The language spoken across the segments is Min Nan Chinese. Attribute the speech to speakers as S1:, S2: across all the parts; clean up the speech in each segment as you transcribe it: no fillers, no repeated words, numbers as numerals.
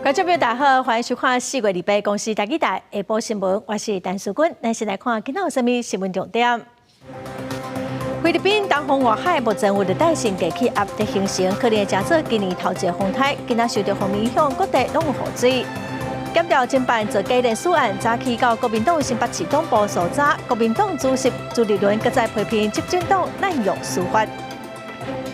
S1: 觀眾朋友大家好，歡迎收看4月28公視台語台下晡新聞，我是陳淑君。咱先來看今仔有啥物新聞重點。菲律賓東方外海目前有熱帶性低氣壓的形成，可能會成做今年頭一个風颱。今仔受著鋒面影響，各地攏有雨水。檢調偵辦造假連署案，早起到國民黨新北市黨部搜查，國民黨主席朱立倫閣再批評執政黨濫用司法。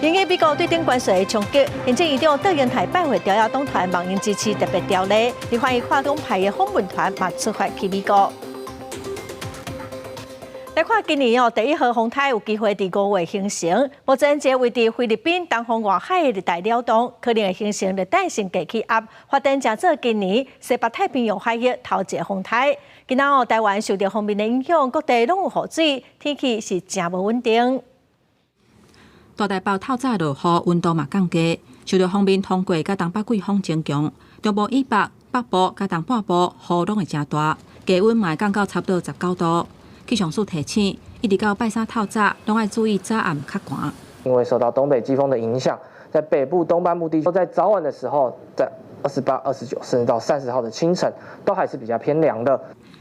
S1: 因應美國對頂關稅的衝擊，行政院長卓榮泰拜會朝野黨團，望𪜶支持特別條例。立法院跨黨派的訪問團嘛出發去美國。來看今年哦，第一號風颱有機會佇5月形成。目前這個位佇菲律賓東方外海的熱帶擾動，可能會形成熱帶性低氣壓，發展成做今年西北太平洋海域頭一个風颱。今仔哦，台灣受著鋒面的影響，各地攏有雨水，天氣是誠無穩定。
S2: 大台北透早落雨，溫度嘛降低，受著鋒面通過，佮東北季風增強，中部以北、北部佮東半部雨攏會誠大，低溫嘛會降到差不多19度。氣象署提醒，一直到拜三透早，攏愛注意早暗較寒。
S3: 因為受到東北季風的影響，在北部東半部地區，在早晚的時候，在28、29，甚至到30號的清晨，都還是比較偏涼的。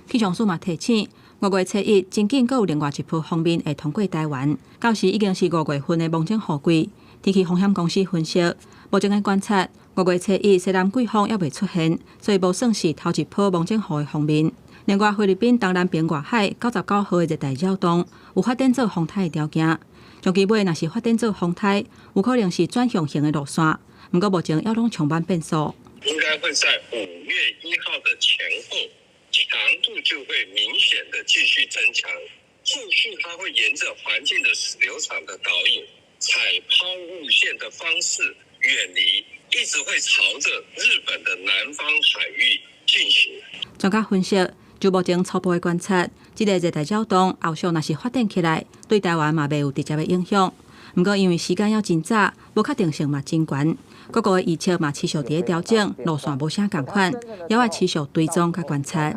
S2: 氣象署嘛提醒，5月初一，真緊閣有另外一波鋒面會通過台灣，到時已經是5月份的蒙頂雨季。天氣風險公司分析，目前的觀察，五月初一西南季風猶未出現，所以無算是頭一波蒙頂雨的鋒面。另外，菲律賓東南邊外海99號的熱帶擾動有發展做風颱的條件，長期尾若是發展做風颱，有可能是轉向型的路線。毋過目前猶攏充滿變數。
S4: 應該會在5月1號的前後，強度就會明顯的繼續增強。後續它會沿着環境的流場的導引，採拋物線的方式遠離，一直會朝着日本的南方海域進行。
S2: 專家分析，就目前初步的觀察，這个熱帶擾動後續若是發展起來，對台灣嘛袂有直接的影響。毋過因為時間猶真早，無確定性嘛真懸，各國的預測嘛持續佇咧調整，路線無啥仝款，猶愛持續追蹤佮觀察。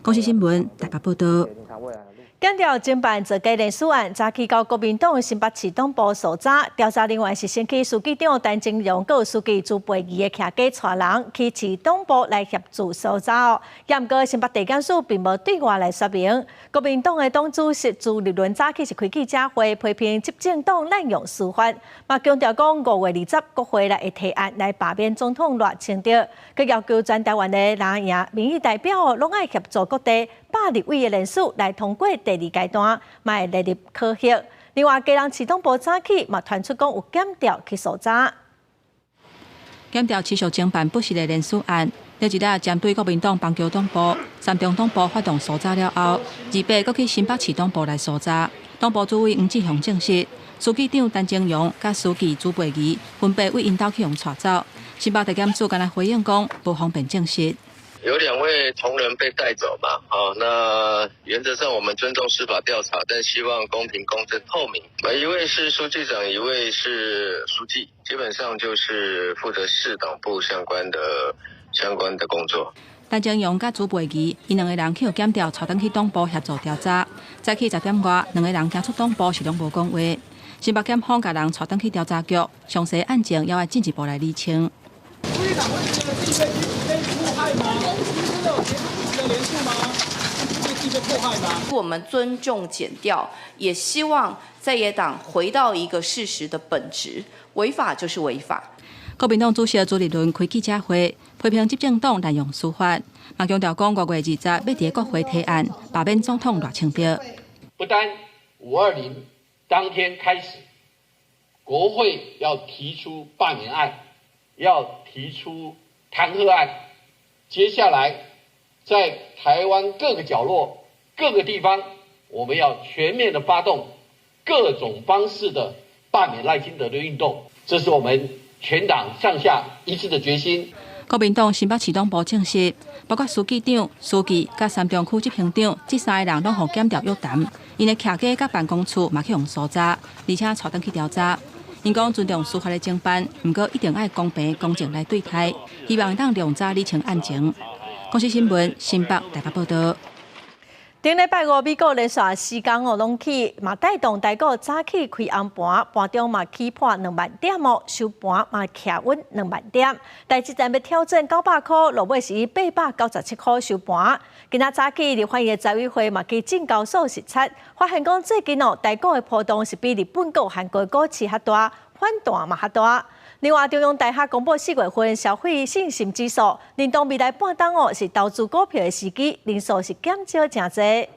S2: 公視新聞台北報道。
S1: 檢調偵辦造假連署案，早起到國民黨新北市黨部搜查，調查人員是先去書記長陳清榮、佮書記朱培儀的徛家帶人去市黨部來協助搜查哦。毋過新北地檢署並無對外來說明。國民黨的黨主席朱立倫早起是開記者會，批評執政黨濫用司法，嘛強調講5月20國會來會提案來罷免總統賴清德，閣要求全台灣的藍營民意代表攏愛協助各地百立委的連署來通過第二階段，嘛會列入考核。另外，基隆市黨部早起嘛傳出講有檢調去搜查。
S2: 檢調持續偵辦不實的連署案，這一日針對國民黨板橋黨部、三重黨部發動搜查了後，28閣去新北市黨部來搜查。黨部主委黃志雄證實，書記長陳清榮佮書記朱培儀分別對𪜶兜去予帶走。新北地檢署敢若回應講，無方便證實。
S4: 有兩位同仁被帶走嘛？哦，那原則上我們尊重司法調查，但希望公平、公正、透明。一位是書記長，一位是書記，基本上就是負責市黨部相關的工作。
S2: 陳清榮佮朱培儀，𪜶兩个人去予檢調帶轉去黨部協助調查。早起10點外，兩个人行出黨部是攏無講話。新北檢方共人帶轉去調查局，詳細案情猶愛進一步來釐清。
S5: 書記長會覺得自己被迫害嗎？真的有結束不實的連署嗎？自己被迫害嗎？
S6: 我們尊重檢調，也希望在野黨回到一個事實的本質，違法就是違法。
S2: 國民黨主席朱立倫開記者會，批評執政黨濫用司法，嘛強調講5月20欲佇國會提案罷免總統賴清德。
S7: 不單520當天開始，國會要提出罷免案，要提出彈劾案，接下來在台灣各個角落、各個地方，我們要全面的發動各種方式的罷免賴清德的運動，這是我們全黨上下一致的決心。
S2: 國民黨新北市黨部證實，包括書記長、書記佮三重區執行長，這三个人攏予檢調約談，𪜶的徛家佮辦公處嘛去予搜查，而且帶轉去調查。𪜶講尊重司法的偵辦，毋過一定愛公平公正來對待，希望會當量早理清案情。公視新聞新北台北報道。
S1: 頂禮拜五，美國連續四工哦，攏起，嘛帶動台股早起開紅盤，盤中嘛起破2萬點哦，收盤嘛徛穩2萬點。台積電欲挑戰900箍，落尾是以897箍收盤。今仔早起立法院的財委會嘛去證交所視察，發現講最近哦，台股的波動是比日本閣韓國股市較大，反彈嘛較大。另外，中央大學公布4月份消費信心指數，認同未來半冬哦是投資股票的時機，人數是減少誠濟。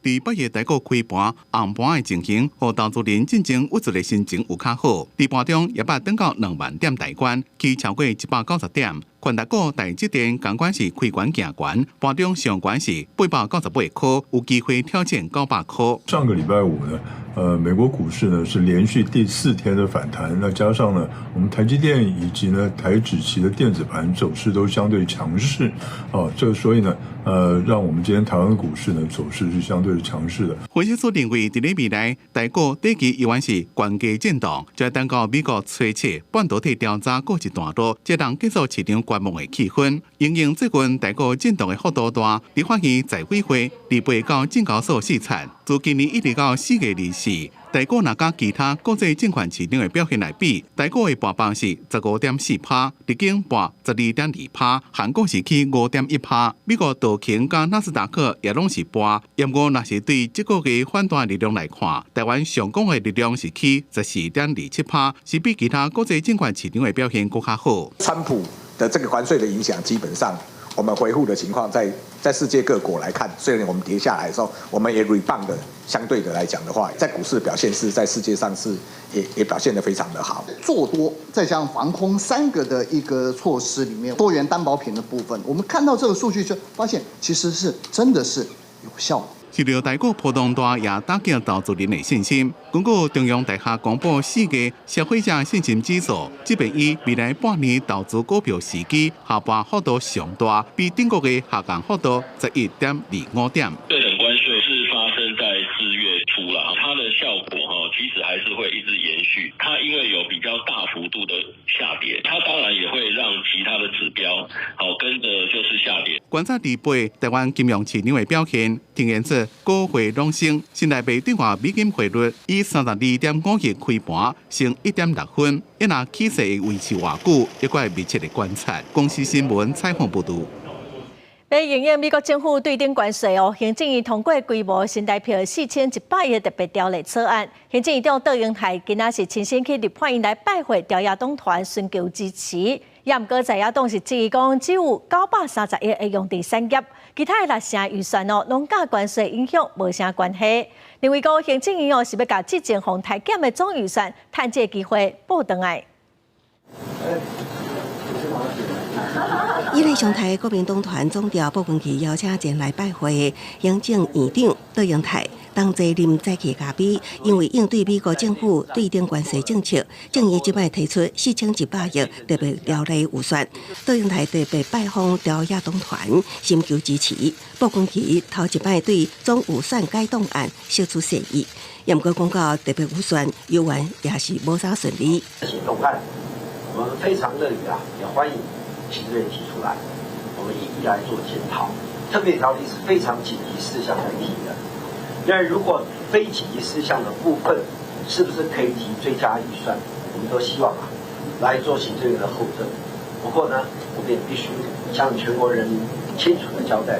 S8: 佇8月台股開盤紅盤的情形，予投資人進前鬱卒的心情有較好。佇盤中也捌轉到2萬點大關，起超過190點。權值股台積電仝款是開懸行懸，盤中上懸是898箍，有機會挑戰900箍。
S9: 上個禮拜五呢，美國股市呢是連續第四天的反彈，那加上呢，我們台積電以及呢台指期的電子盤走勢都相對強勢，哦，這所以呢，讓我們今天台灣股市呢走勢是相對強勢的。
S8: 分析師認為，佇咧未來台股短期依然是懸低震盪，就等到美國初期半導體調查告一段落，才能結束市場觀望的氣氛。因應最近台股震盪的幅度大，立法院財委會禮拜到證交所視察，自今年一直到4月24，台股若佮其他國際證券市場的表現來比，台股的跋放是15.4趴，日經跋12.2趴，韓國是起5.1趴，美國道瓊佮納斯達克也攏是跋。毋過若是對這個月反彈力量來看，台灣上廣的力量是起14.27趴，是比其他國際證券市場的表現閣較好。
S10: 川普的這個關稅的影響，基本上我們回復的情況，在世界各國來看，雖然我們跌下來的時候，我們也 rebound 的，相對的來講的話，在股市表現是在世界上是也表現得非常的好。
S11: 做多再加上防空三個的一個措施裡面，多元擔保品的部分，我們看到這個數據就發現，其實是真的是有效的。
S8: 受著台股波動大，也打擊投資人的信心。根據中央大學公布4月消費者信心指數，這遍以未來半年投資股票時機下跋幅度上大，比頂個月下降幅度11.25點。
S4: 對等關稅是發生在4月初啦，它的效果哈，其實還是會一直延續。它因為有比較大幅度的下跌，它當然也會讓其他的指標好跟着就是下跌。
S8: 觀察禮拜台灣金融市場的表現，呈現出股匯攏升，新台幣對外美金匯率以32.51開盤，升1.6分，伊若起勢會維持偌久，猶閣會密切的觀察。公視新聞採訪報導。
S1: 欲因應美國政府對等關稅哦，行政院通過規模新台幣4100億特別條例草案。行政院長卓榮泰今仔是親身去立法院來拜會朝野黨團，尋求支持。也毋過在野黨是質疑講，只有930億會用佇產業，其他的六成預算哦，攏佮關稅影響無啥關係。認為講行政院哦是欲共之前予刣減的總預算，趁這個機會補轉來。
S12: 伊咧上台國民黨團總召傅崐萁邀請前來拜會行政院長卓榮泰，同齊啉早起咖啡。因為應對美國政府對等關稅政策，政院這擺提出4100億特別條例預算。卓榮泰特別拜訪朝野黨團，尋求支持。傅崐萁頭一擺對總預算改動案釋出善意，毋過講到特別預算，猶原也是無啥順利。
S13: 行動案，我們非常樂意啊，也歡迎行政院提出來，我們一一來做檢討。特別條例是非常緊急事項來提的，那如果非緊急事項的部分，是不是可以提追加預算？我們都希望啊，來做行政院的後盾。不過呢，我們也必須向全國人民清楚的交代，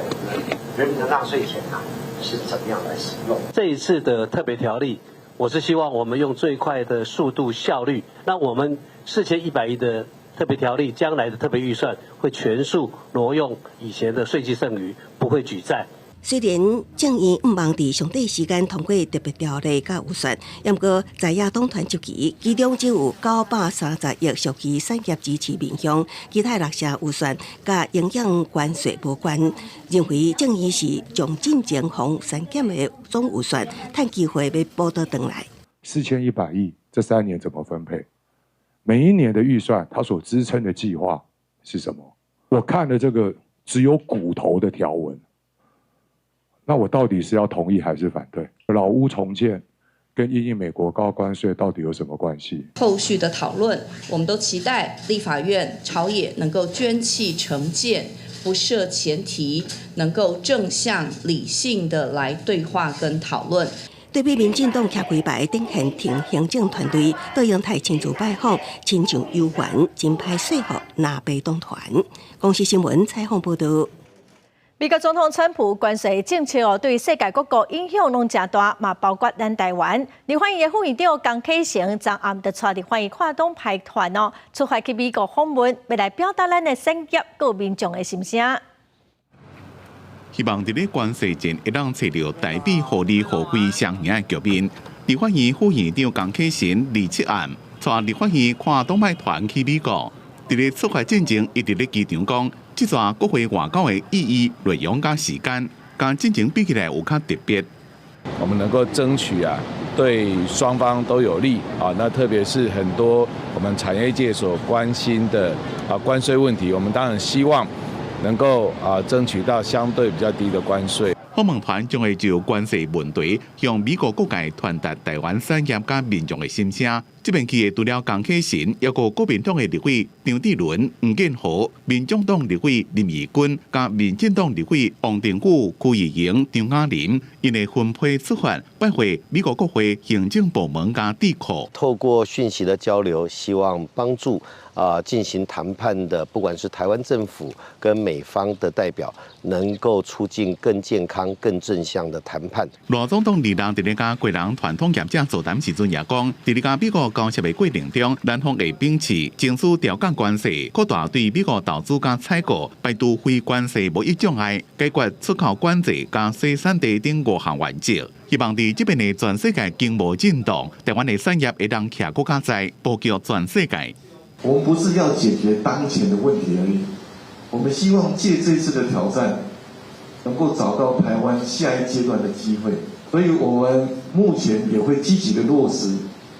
S13: 人民的納稅錢啊是怎麼樣來使用。
S14: 這一次的特別條例，我是希望我們用最快的速度效率，那我們4100億的特別條例，將來的特別預算會全數挪用以前的稅計剩餘，不會舉債。
S12: 雖然政院毋望佇上短時間通過特別條例佮預算，毋過在野黨團質疑，其中只有930億屬於產業支持面向，其他六成預算佮影響關稅無關。認為政院是將進前予削減的總預算，趁機會欲補倒轉來。
S15: 4100億這3年怎麼分配？每一年的預算，它所支撐的計劃是什麼？我看了這個只有骨頭的條文，那我到底是要同意還是反對？老屋重建跟因應美國高關稅到底有什麼關係？
S6: 後續的討論，我們都期待立法院朝野能夠捐棄成見，不設前提，能夠正向理性的來對話跟討論。
S12: 對比民進黨徛規排頂現停行政團隊，卓榮泰親自拜訪，親像遊園，真歹說服藍白黨團。公視新聞採訪報導。
S1: 美國總統川普關稅政策哦，對世界各國影響攏誠大，嘛包括咱台灣。立法院的副院長江啟臣昨暗就帶立法院跨黨派團哦，出發去美國訪問，欲來表達咱的產業佮民眾的心聲。
S8: 希望佇咧關稅戰會當揣著台美互利互惠雙贏的局面。立法院副院長江啟臣27暗帶立法院跨黨派團去美國，佇咧出發進前，伊佇咧機場講。這逝國會外交的意義、內容佮時間，佮進前比起來有較特別。
S16: 我們能夠爭取啊，對雙方都有利啊。那特別是很多我們產業界所關心的啊關稅問題，我們當然希望能夠啊爭取到相對比較低的關稅。
S8: 訪問團將會就關稅問題向美國各界傳達台灣產業佮民眾的心聲。這遍去的除了江啟臣，猶閣國民黨的立委張志倫、黃建和、民眾黨立委林義君，佮民進黨立委王定宇、邱義瑩、張雅琳，𪜶會分批出發，拜會美國國會行政部門佮智庫。
S17: 透過訊息的交流，希望幫助啊進行談判的，不管是台灣政府跟美方的代表，能夠促進更健康、更正向的談判。
S8: 賴總統26佇咧佮基隆傳統業者座談時陣也講，佇咧佮美國交涉的過程中，咱方會秉持爭取調降關稅、擴大對美國投資佮採購、排除非關稅貿易障礙、解決出口管制佮水產地等五項原則。希望佇這遍的全世界經貿震盪，台灣的產業會當徛閣較在，布局全世界。
S18: 我們不是要解決當前的問題而已，我們希望借這次的挑戰，能夠找到台灣下一階段的機會。所以我們目前也會積極的落實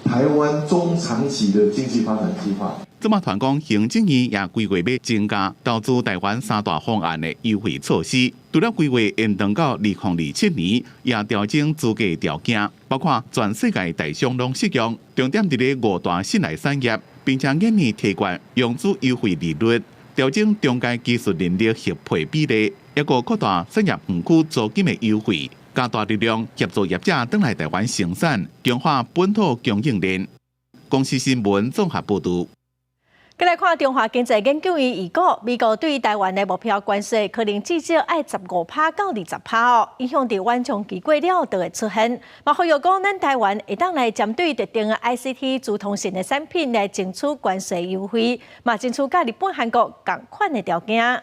S18: 台灣中長期的經濟發展計劃。
S8: 這馬團講，行政院也規劃欲增加投資台灣三大方案的優惠措施，除了規劃延長到2027年，也調整資格條件，包括全世界台商攏適用，重點佇咧五大信賴產業，並且願意提懸融資優惠利率，調整中階技術能力適配比例，猶閣擴大產業園區租金的優惠，加大力量協助業者轉來台灣生產，強化本土供應鏈。公視新聞綜合報導。
S1: 閣來看中華經濟研究院預估，美國對台灣的目標關稅可能至少愛15趴到20趴哦，影響佇遠長期過了都會出現。嘛，呼籲講，咱台灣會當來針對特定的 ICT 資通訊的產品來爭取關稅優惠，嘛爭取佮日本、韓國仝款的條件。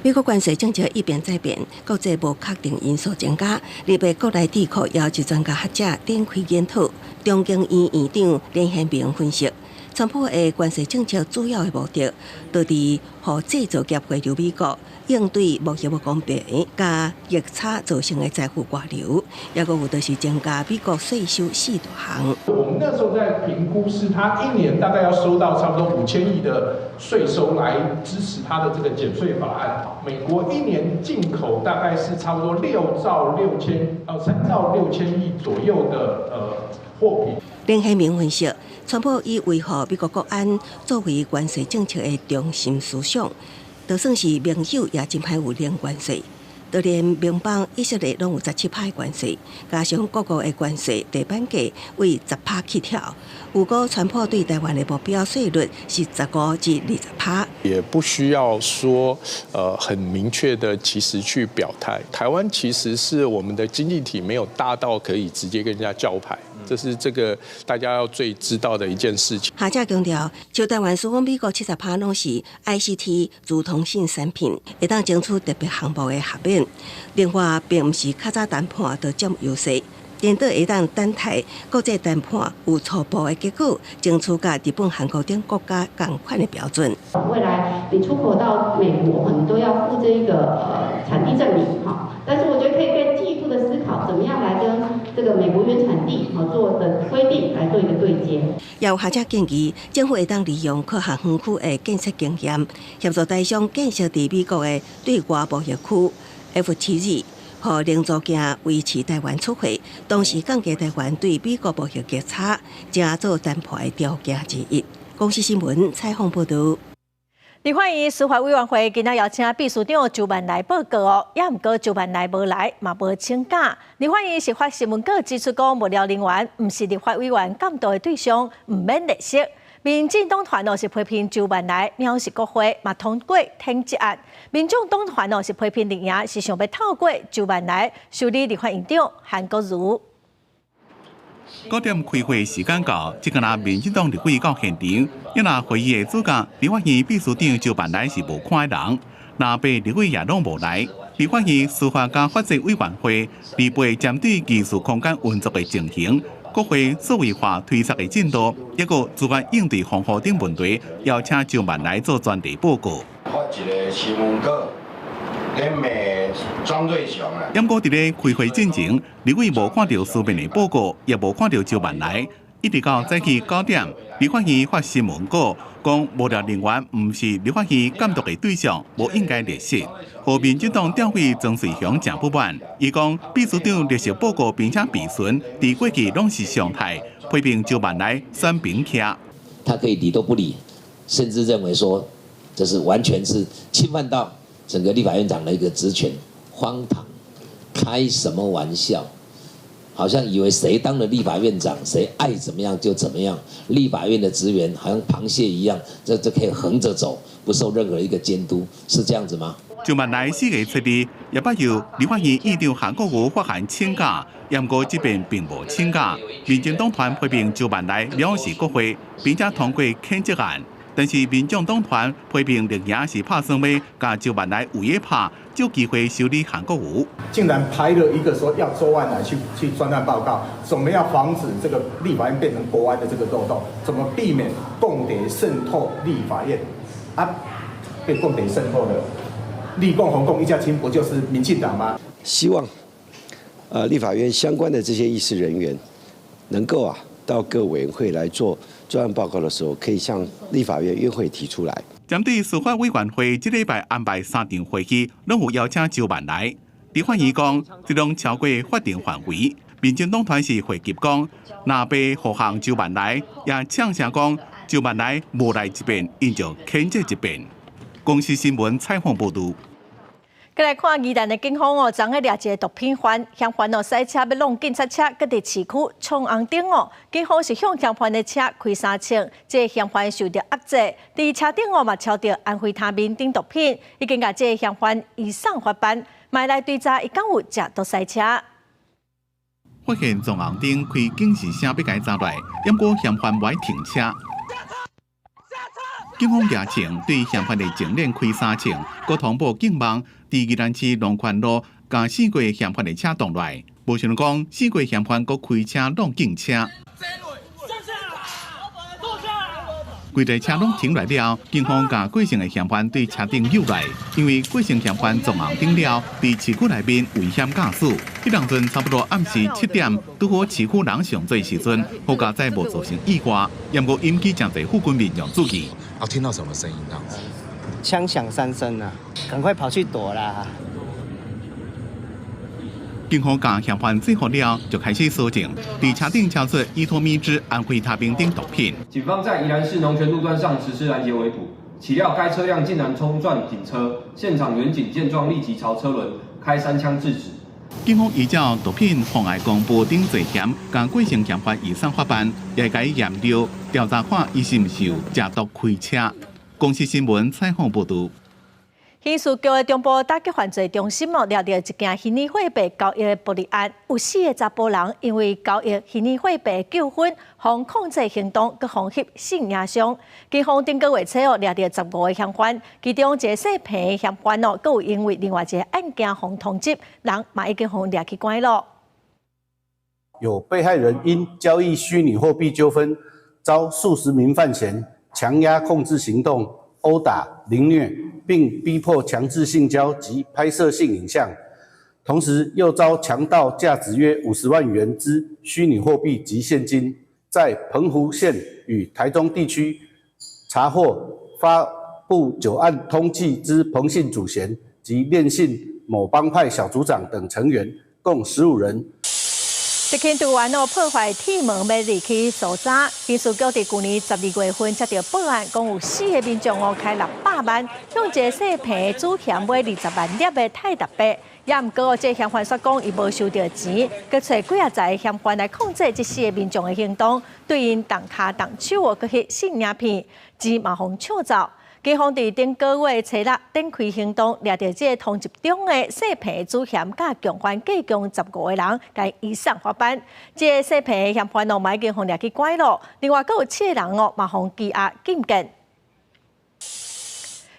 S12: 美國關稅政策一變再變，國際無確定因素增加。日本國內智庫邀集專家學者展開研討。中經院院長連憲明分析，川普的關稅政策主要的目的，就是予製造業回流美國，應對貿易無公平佮逆差造成的財富外流，猶閣有就是增加美國稅收四大項。
S19: 我們那時候在評估，是他一年大概要收到差不多5000億的稅收來支持他的這個減稅法案。美國一年進口大概是差不多6兆6千，3兆6千億左右的貨品。
S12: 連憲明分析，川普以維護美國國安作為關稅政策的中心思想，就算是盟友也真歹有零關稅，就連盟邦以色列攏有17趴關稅，加上各國的關稅地板價為10趴起跳。如果川普對台灣的目標稅率是15至20趴，
S19: 也不需要說很明確的其實去表態。台灣其實是我們的經濟體沒有大到可以直接跟人家叫牌。這是這個大家要最知道的一件事情。
S12: 學者強調，像台灣輸往美國70趴攏是 ICT 資通訊產品，會當爭取特別項目的豁免。另外，並毋是較早談判就佔優勢，顛倒會當等待國際談判有初步的結果，爭取佮日本、韓國等國家仝款的標準。
S20: 未來你出口到美國，你都要附這一個產地證明哈。但是我覺得可以更進一步的思考，怎麼樣來跟這個美國原產地做的規定來做一個對接。
S12: 也有學者建議，政府會當利用科學園區的建設經驗，協助台商建設佇美國的對外貿易區 FTZ，予零組件維持台灣出貨，同時降低台灣對美國貿易逆差，成做談判的條件之一。公視新聞採訪報導。
S1: 立法院司法委員會今仔邀請秘書長周萬來報告哦，也毋過周萬來無來，嘛無請假。立法院是發新聞稿指出講，幕僚人員毋是立法委員監督的對象，毋免列席。民進黨團哦是批評周萬來藐視國會，嘛通過譴責案。民眾黨團哦是批評綠營是想欲透過周萬來修理立法院長韓國瑜。
S8: 9點開會時間到，這個若民進黨立委到現場，抑若會議的主角立法院秘書長周萬來是無看的人，藍白立委也攏無來。立法院司法佮法制委員會禮拜針對藝術空間運作的情形、國會數位化推捒的進度，抑閣資源應對風雨等問題，邀請周萬來做專題報告。
S21: 發一個新聞稿。咧罵莊瑞雄啊！
S8: 毋過佇咧開會進前，立委無看著書面的報告，也無看著周萬來，一直到早起9點，立法院發新聞稿，講幕僚人員毋是立法院監督的對象，無應該列席。予民進黨黨委莊瑞雄誠不滿，伊講秘書長列席報告並且備詢，佇過去攏是常態，批評周萬來選邊徛。
S22: 他可以理都不理，甚至認為說，這是完全是侵犯到整個立法院長的一個職權，荒唐，開什麼玩笑？好像以為誰當了立法院長，誰愛怎麼樣就怎麼樣。立法院的職員好像螃蟹一樣，這可以橫着走，不受任何一個監督，是這樣子嗎？
S8: 周萬來4月7日，也捌由立法院院長韓國瑜發函請假，毋過這遍並無請假。民進黨團批評周萬來藐視國會，並且通過譴責案。但是民眾黨團批評綠營是拍算欲共周萬來為拍，藉機會修理韓國瑜。
S23: 竟然排了一個說要周萬來去專案報告，怎麼樣防止這個立法院變成國安的這個漏洞？怎麼避免共諜滲透立法院？啊，被共諜滲透了，綠共紅共一家親，不就是民進黨嗎？
S24: 希望，立法院相關的這些議事人員，能夠啊到各委員會來做專案報告的時候，可以向立法院院會提出來。
S8: 針對司法委員會這禮拜安排三場會議，攏有邀請周萬來。立法院講，這攏超過法定範圍。民進黨團是回擊講，藍白護航周萬來，也嗆聲講，周萬來無來一遍，𪜶就譴責一遍。公視新聞採訪報導。
S1: 過來看宜蘭的警方哦，昨昏掠一个毒品犯，嫌犯哦，駛車欲挵警察車，閣佇市區衝紅燈哦。警方是向嫌犯的車開三槍，這个嫌犯受著壓制，佇車頂哦嘛抄著安非他命等毒品，已經共這个嫌犯移送法辦，嘛來追查伊敢有食毒駛車。
S8: 發現撞紅燈開警示聲欲共伊查落，毋過嫌犯無愛停車。警方舉槍對嫌犯的前輪開三槍，閣通報警網，佇宜蘭市龍泉路共四個嫌犯的車擋落來，無想講四個嫌犯閣開車挵警車。規台車攏停落了，警方共過身的嫌犯對車頂扭來，因為過身嫌犯撞紅燈了，佇市區內面危險駕駛。彼當陣差不多暗時7點，拄好市區人上濟時陣，好佳哉無造成意外，毋過引起誠濟附近民眾注意。
S25: 啊，聽到什麼聲音？這樣子？
S26: 槍響三聲啊！趕快跑去躲啦！
S8: 警方共嫌犯制服了，就開始搜證，佇車頂查出依托咪酯、安非他命等毒品。
S27: 警方在宜蘭市龍泉路段上實施攔截圍捕，豈料該車輛竟然衝撞警車，現場員警見狀立即朝車輪開三槍制止。
S8: 警方依照毒品妨礙公務等罪嫌，共過身嫌犯移送法辦，也共伊驗尿調查看伊是毋是有食毒開車。公視新聞採訪報導。
S1: 刑事局的中部打擊犯罪中心哦，掠著一件虛擬貨幣交易的暴力案，有四个查埔人因為交易虛擬貨幣糾紛，予控制行動，閣予翕性影像。警方頂個月初哦，掠著15個嫌犯，其中一个姓彭的嫌犯哦，閣有因為另外一个案件予通緝，人嘛已經予掠去關囉。
S28: 有被害人因交易虛擬貨幣糾紛，遭數十名犯嫌強壓控制行動、毆打、凌虐，並逼迫強制性交及拍攝性影像，同時又遭強盜價值約50萬元之虛擬貨幣及現金，在澎湖縣與台中地區查獲發布九案通緝之彭姓主嫌及練姓某幫派小組長等成員，共15人。
S1: 德勤隊員哦破壞鐵門欲入去搜查，刑事局佇舊年12月份接著報案，講有四个民眾哦開600萬，向一个細坪主嫌買20萬粒的泰達幣，也毋過這个嫌犯煞講伊無收著錢，閣揣幾仔十个嫌犯來控制這四个民眾的行動，對𪜶動跤動手哦，閣翕攝影片，錢嘛予搶走。警方佇頂個月初六展開行動，掠著這个通緝中的細坪主嫌佮共犯計共15個人，共移送法辦。這个細坪的嫌犯哦，嘛已經予掠去關囉。另外，閣有七個人哦，嘛予羈押禁見。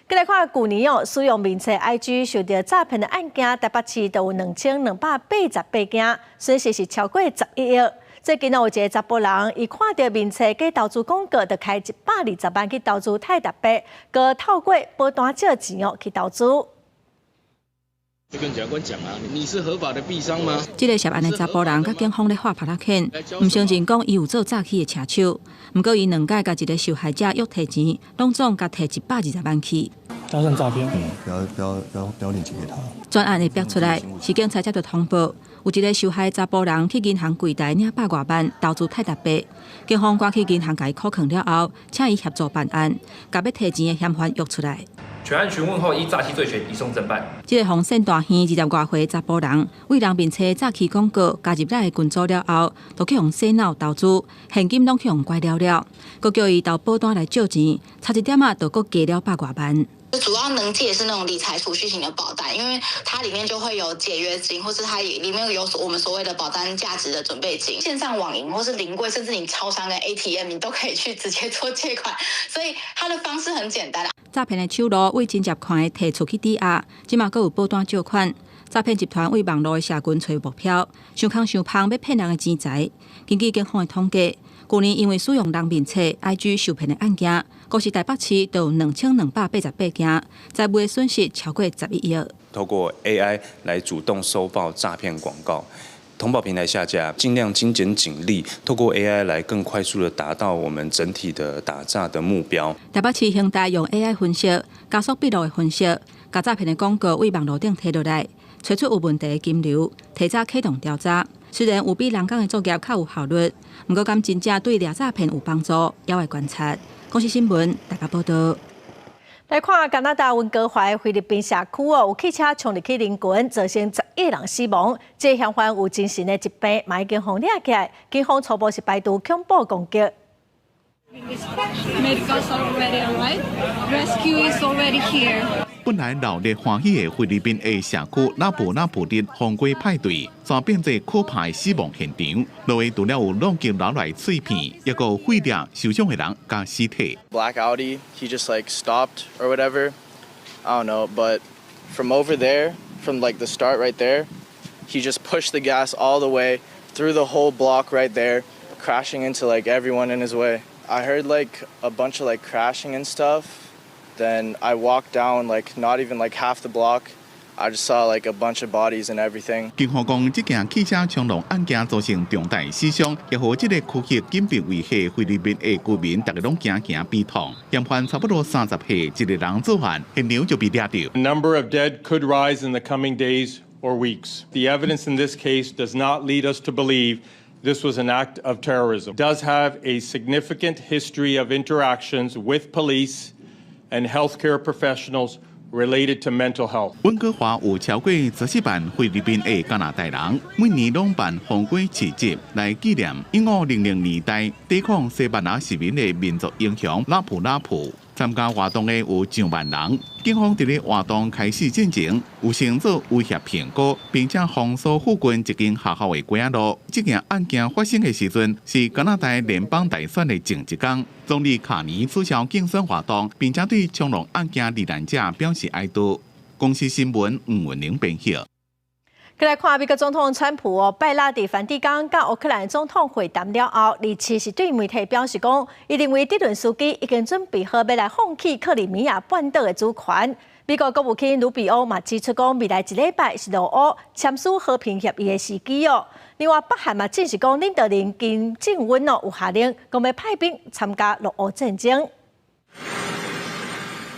S1: 閣來看舊年哦，使用面冊 IG 受著詐騙的案件，台北市就有2288件，損失是超過11億。最近有一个查埔人，伊看著面冊假投資廣告，就開120萬去投資泰達幣，閣透過保單借錢哦去投資。
S2: 就跟檢察官講啊，你是合法的幣商嗎？
S3: 這个涉案的查埔人佮警方咧畫拍仔片，毋承認講伊有做詐欺的車手。毋過伊兩擺共一个受害者約提錢，攏總共提120萬去。
S4: 詐騙詐騙，嗯，不要不要不要不要鏈接給他。
S3: 專案會爆出來，是警察接著通報，有一个受害查埔人去銀行櫃台領百外萬投資泰達幣，警方趕去銀行共伊扣銬了後，請伊協助辦案，共欲提錢的嫌犯約出來。
S5: 全案詢問後，依詐欺罪嫌移送偵辦。
S3: 這个予騙大耳20外歲查埔人，為人面冊詐欺廣告加入咱的群組了後，就去予洗腦投資，現金攏去予拐了了，閣叫伊投保單來借錢，差一點仔就閣加了百外萬。
S7: 主要能借是那種理財儲蓄型的保單，因為它裡面就會有解約金，或是它裡面有我們所謂的保單價值的準備金。線上網銀或是臨櫃，甚至你超商跟 ATM，你都可以去直接做借款，所以它的方式很簡單。
S3: 詐騙的手路為真濟款的提出去抵押，這馬閣有保單借款。詐騙集團為網路的社群揣目標，傷空傷芳欲騙人的錢財。根據警方的統計，舊年因為使用人面冊 IG 受騙的案件，光是台北市就有2288件，財務的損失超過11億。
S9: 透過 AI 來主動收報詐騙廣告，通報平台下架，盡量精簡警力，透過 AI 來更快速的達到我們整體的打詐的目標。
S3: 台北市刑大用 AI 分析，加速筆錄的分析，共詐騙的廣告對網路頂提落來，揣出有問題的金流，提早啟動調查。雖然有比人工的作業較有效率，毋過敢真正對掠詐騙有幫助，猶愛觀察。公視新聞台北報導。
S1: 來看加拿大溫哥華菲律賓社區哦，有汽車衝入去人群，造成11人死亡。這个嫌犯有精神的疾病，嘛已經予掠起來。警方初步是排除恐怖攻擊。
S10: Medicals are already arrived. Rescue is already here.
S8: 本來鬧熱歡喜的菲律賓的社區拉布拉布日放過派對，轉變做可怕的死亡現場。路面除了有挵擊落來碎片，抑閣有血液受傷的人佮屍體。
S11: Black Audi, he just like stopped or whatever. I don't know, but from over there, from like the start right there, he just pushed the gas all the way through the whole block right there, crashing into like everyone in his way. I heard like a bunch of like crashing and stuff. Then I walked down like not even like half the block. I just saw like a bunch of bodies and everything.
S8: 警方講，這件汽車衝撞案件造成重大死傷，也予這个區域緊密維繫菲律賓的居民，逐家攏驚驚悲痛。嫌犯差不多30歲，一个人作案，現場就被掠著。
S29: The number of dead could rise in the coming days or weeks. The evidence in this case does not lead us to believe this was an act of terrorism. Does have a significant history of interactions with police and healthcare professionals related to mental health.
S8: 溫哥華有超過14萬菲律賓裔加拿大人，每年攏辦放雞市集來紀念1500年代抵抗西班牙殖民的民族英雄拉普拉普。參加活動的有上萬人。警方佇咧活動開始進前，有先做威脅評估，並且封鎖附近一間學校的街仔路。這件案件發生的時陣是加拿大聯邦大選的前一工。總理卡尼取消競選活動，並且對衝撞案件罹難者表示哀悼。公視新聞吳文玲編譯。
S1: 閣來看美國總統川普哦，拜六佇梵蒂岡佮烏克蘭總統會談了後，二七是對媒體表示講，伊認為澤倫斯基已經準備好欲來放棄克里米亞半島的主權。美國國務卿魯比歐嘛指出講，未來一禮拜是俄烏簽署和平協議的時機哦。另外，北韓嘛證實講，領導人金正恩哦有下令，講欲派兵參加俄烏戰爭。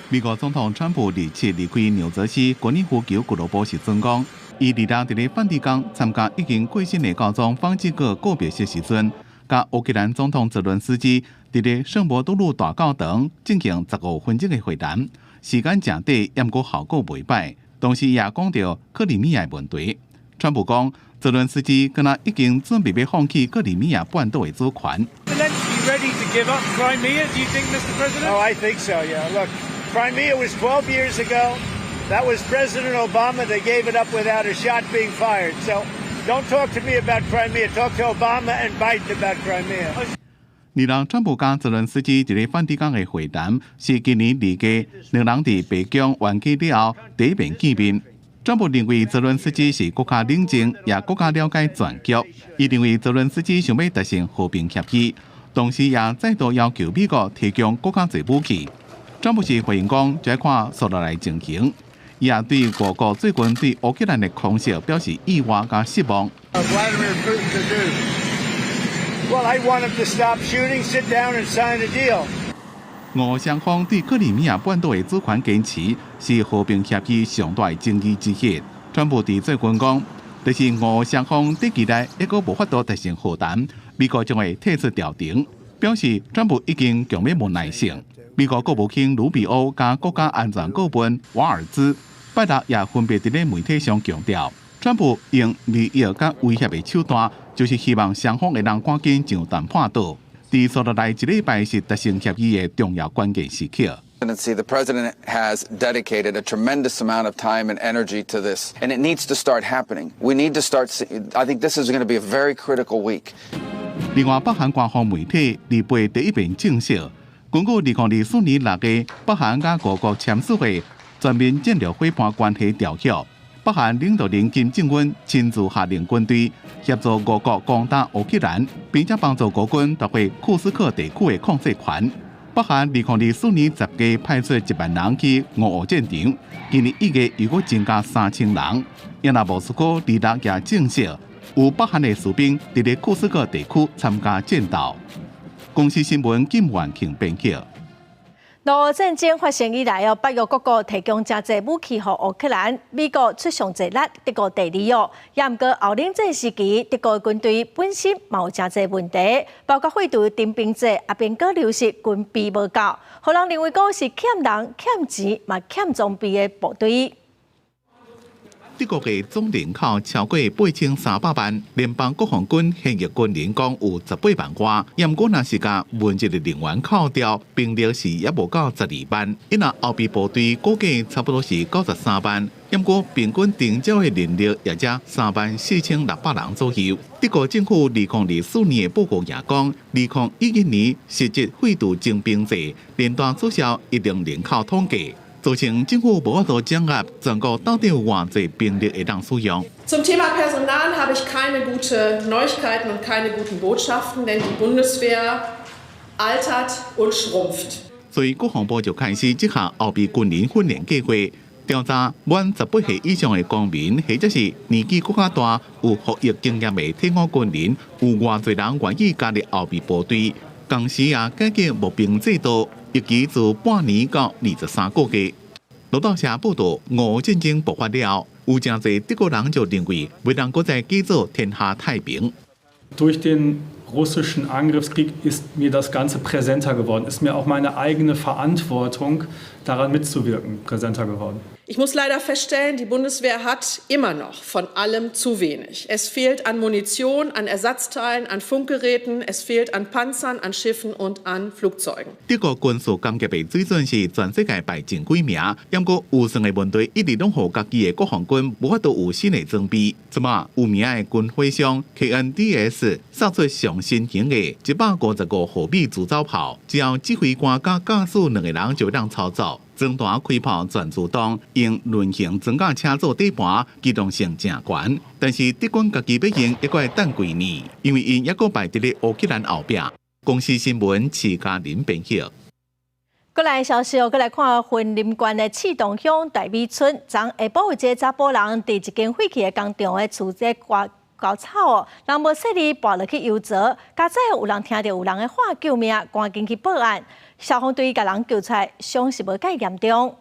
S8: 美國總統川普27離開紐澤西高爾夫球俱樂部時陣講，伊26佇咧梵蒂岡參加已經過身的教宗方濟各告別式時陣，佮烏克蘭總統澤倫斯基佇咧聖伯多祿大教堂進行15分鐘的會談，時間誠短，毋過效果袂䆀。同時也講著克里米亞問題。川普講，澤倫斯基敢若已經準備欲放棄克里米亞半島的主權。
S6: Ready to give up Crimea, do you think, Mr. President? Oh, I think so, yeah. Look, Crimea was 12 years ago. That was President Obama. They gave it up without a shot being fired. So don't talk to me about Crimea. Talk to Obama and Biden about Crimea.
S8: 26，川普佮澤倫斯基佇咧梵蒂岡的會談，是今年2月兩人佇白宮冤家了後第一遍見面。川普認為澤倫斯基是閣較冷靜，也閣較了解全局。伊認為澤倫斯基想欲達成和平協議，同時也再度要求美國提供閣較濟武器。川普是回應講，這看紲落來情形。伊也對俄國最近對烏克蘭的空襲表示意外佮失望。
S6: Well, I want him to stop shooting, sit down and sign a deal.
S8: 俄雙方對克里米亞半島的主權堅持是和平協議上大的爭議之一。川普佇最近講，就是俄雙方短期內猶閣無法度達成和談，美國將會退出調停，表示川普已經強欲無耐性。美國國務卿魯比歐佮國家安全顧問瓦爾茲拜六也分別佇咧媒體上強調，川普用利誘佮威脅的手段，就是希望雙方會當趕緊上談判桌。佇紲落來一禮拜是達成協議的重要關鍵時刻。
S13: The president has dedicated a tremendous amount of time and energy to this, and it needs to start happening. We need to start. I think this is going to be a very critical week.
S8: 另外，北韓官方媒體28第一遍證實，根據2024年6月北韓佮俄國簽署的全面戰略夥伴關係條約，北韓領導人金正恩親自下令軍隊協助俄國攻打烏克蘭，並且幫助俄軍奪回庫斯克地區的控制權。北韓2024年10月派出1萬人去俄烏戰場，今年1月又閣增加3000人。也若莫斯科26也證實，有北韓的士兵佇咧庫斯克地區參加戰鬥。公視新聞金元慶編輯。
S1: 俄烏戰爭發生以來哦，北約各國提供誠濟武器予烏克蘭，美國出上濟力，德國第二哦。也毋過後冷戰時期，德國軍隊本身嘛有誠濟問題，包括廢除徵兵制，啊並閣流失軍備無夠，予人認為講是欠人、欠錢、嘛欠裝備的部隊。
S8: 德國的總人口超過8300萬，聯邦國防軍現役軍人講有18萬外，毋過若是共文職的人員扣掉，兵力是猶無夠12萬。伊若後備部隊估計差不多是93萬，毋過平均徵召的人力也才3萬4600人左右。德國政府2024年的報告也講，2011年實質廢除徵兵制，連帶取消一定人口統計。造成政府無法度掌握全國到底有偌濟兵力會當使用。
S14: Zum Thema Personal habe ich keine gute Neuigkeiten und keine guten Botschaften, denn die Bundeswehr altert und schrumpft.
S8: 所以國防部就開始這項後備軍人訓練計劃，調查滿18歲以上的公民，或者是年紀閣較大、有服役經驗的退伍軍人，有偌濟人願意加入後備部隊。同時也改革募兵制度，預期自半年到23個月。路透社報道，俄烏戰爭爆發了，有誠濟德國人就認為，袂當閣再假做天下太平。
S15: Durch den russischen Angriffskrieg ist mir das Ganze präsenter geworden, ist mir auch meine eigene Verantwortung, daran mitzuwirken, präsenter geworden.
S14: Ich muss leider feststellen, die Bundeswehr hat immer noch von allem zu wenig. Es fehlt an Munition, an Ersatzteilen, an Funkgeräten, es fehlt an Panzern, an Schiffen und an Flugzeugen.
S8: 德國軍事工業的水準是全世界排前幾名，毋過預算的問題一直攏予家己的國防軍無法度有新的裝備。這馬有名的軍火商 KNDS 送出上新型的155毫米自走炮，只要指揮官佮駕駛兩個人就會當操作。裝彈開炮全自動，用輪型裝甲車做底盤，機動性誠懸。但是德軍家己欲用，猶閣愛等幾年，因為𪜶猶閣敗佇咧烏克蘭後壁。公視新聞徐嘉玲編譯。
S1: 過來消息哦，閣來看雲林縣的刺桐鄉大美村，昨下晡有一個查埔人佇一間廢棄的工廠的厝這割割草哦，人無細膩跋落去幽槽，佳哉有人聽著有人咧喊救命，趕緊去報案。消防隊共人救出來，傷是無蓋嚴重。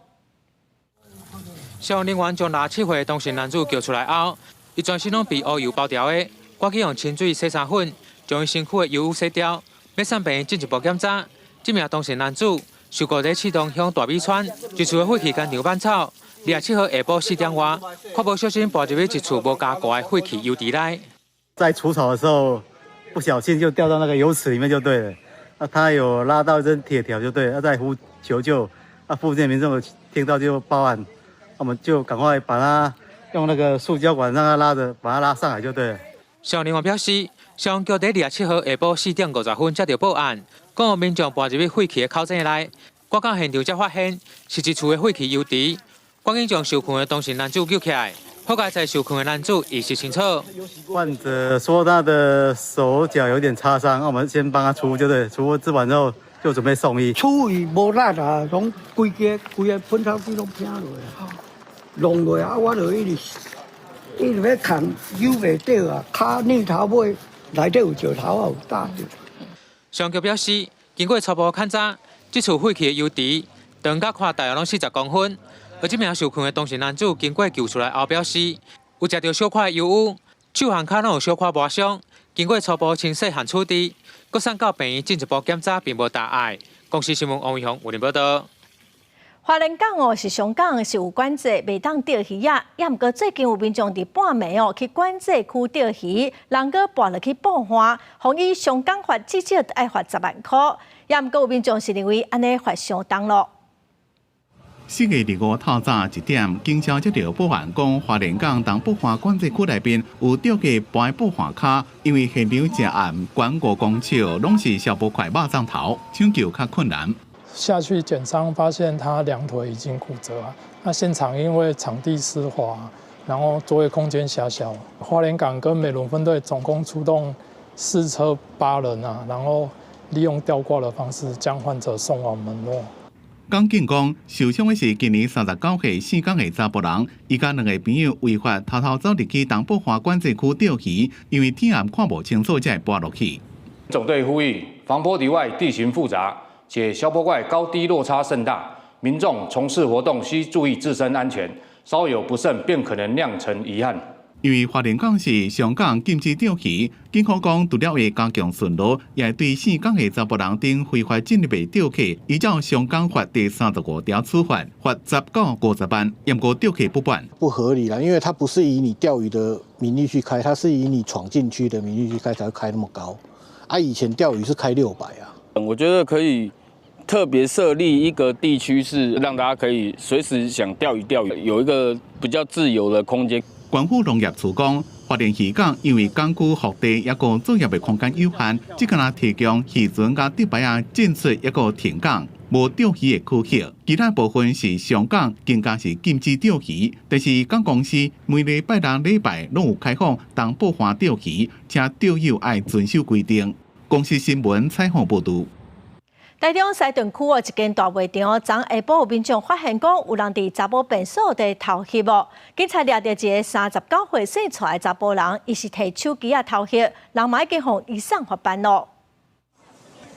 S5: 消防人員將67歲當姓男子救出來後，伊全身攏被烏油包牢的，趕緊用清水洗衫粉，將伊身軀的油污洗掉，欲送病院進一步檢查。這名當姓男子受雇佇市東鄉大米村，一厝的廢棄工廠挽草，27號下晡4點外，看無小心跋入去一處無加固的廢棄油池內。
S28: 在除草的時候，不小心就掉到那個油池裡面就對了。那他有拉到一根鐵條就對了，他在呼求救，那附近民眾聽到就報案，我們就趕快把他用那個塑膠管讓他拉着，把他拉上來就對了。
S5: 消防人員表示，消防局佇27號下晡4點50分接到報案，講有民眾跋入去廢棄的口井內，趕到現場才發現是一處的廢棄油池，趕緊將受困的當姓男子救起來。好佳哉受困的男子意識清楚。
S28: 患者說他的手腳有點擦傷，我們先幫他除，就對，除治完之後就準備送醫。
S12: 處於無力啊，攏規個規个噴頭機攏偏落啊，弄落啊，我就一直一直欲牽，扭袂著啊，跤躡頭尾內底有石頭啊，有打著。
S5: 消防局表示，經過初步勘查，這處廢棄的油池長佮寬大約攏40公分。而這名受困的當姓男子經過救出來後表示，有食著小塊油污，手和跤攏有小可磨傷。經過初步清洗和處置，閣送到病院進一步檢查，並無大礙。公視新聞王偉雄有報道。
S1: 花蓮港哦是上港是有管制，袂當釣魚仔。也毋過最近有民眾佇半暝哦去管制區釣魚，人閣跋落去布岸，予依上港罰至少愛罰10萬箍。也毋過有民眾是認為按呢罰傷重咯。
S8: 4月25透早1點，警消接著報案講，花蓮港東布岸管制區內面有釣客跋布岸跤，因為現場誠暗，懸5公尺攏是消波塊肉粽頭，搶救較困難。
S16: 下去檢傷，發現他兩腿已經骨折啊。那現場因為場地濕滑，然後作業空間狹小，花蓮港跟美崙分隊總共出動4車8人啊，然後利用吊掛的方式將患者送往門諾。
S8: 港警講，受傷的是今年39歲姓江的查埔人，伊佮兩个朋友違法偷偷走入去東布岸管制區釣魚，因為天暗看無清楚，才會跋落去。
S17: 總隊呼籲，防波堤外地形複雜，且消波塊高低落差甚大，民眾從事活動須注意自身安全，稍有不慎便可能釀成遺憾。
S8: 因為花蓮港是上港禁止釣魚，警方講除了會加強巡邏，也會對姓江的查埔人等非法進入的釣客，依照上港法第35條處罰，罰10到50萬，毋過釣客不管。
S18: 不合理啦，因為他不是以你釣魚的名義去開，他是以你闖進去的名義去開，才會開那麼高。啊，以前釣魚是開600啊。
S19: 我覺得可以特別設立一個地區，是讓大家可以隨時想釣魚釣魚，有一個比較自由的空間。
S8: 縣府農業處講，花蓮漁港因為港區腹地抑閣作業的空間有限，只敢若提供漁船佮竹排仔進出抑閣停港，無釣魚的區域。其他部分是上港更加是禁止釣魚。但是港公司每禮拜六、禮拜攏有開放東布岸釣魚，請釣友愛遵守規定。公視新聞採訪報導。
S1: 台中西屯區哦，一間大賣場，昨下晡有民眾發現講，有人佇查某便所佇偷翕哦。警察掠著一个39歲姓蔡的查埔人，伊是提手機仔偷翕，人嘛已經予移送法辦咯。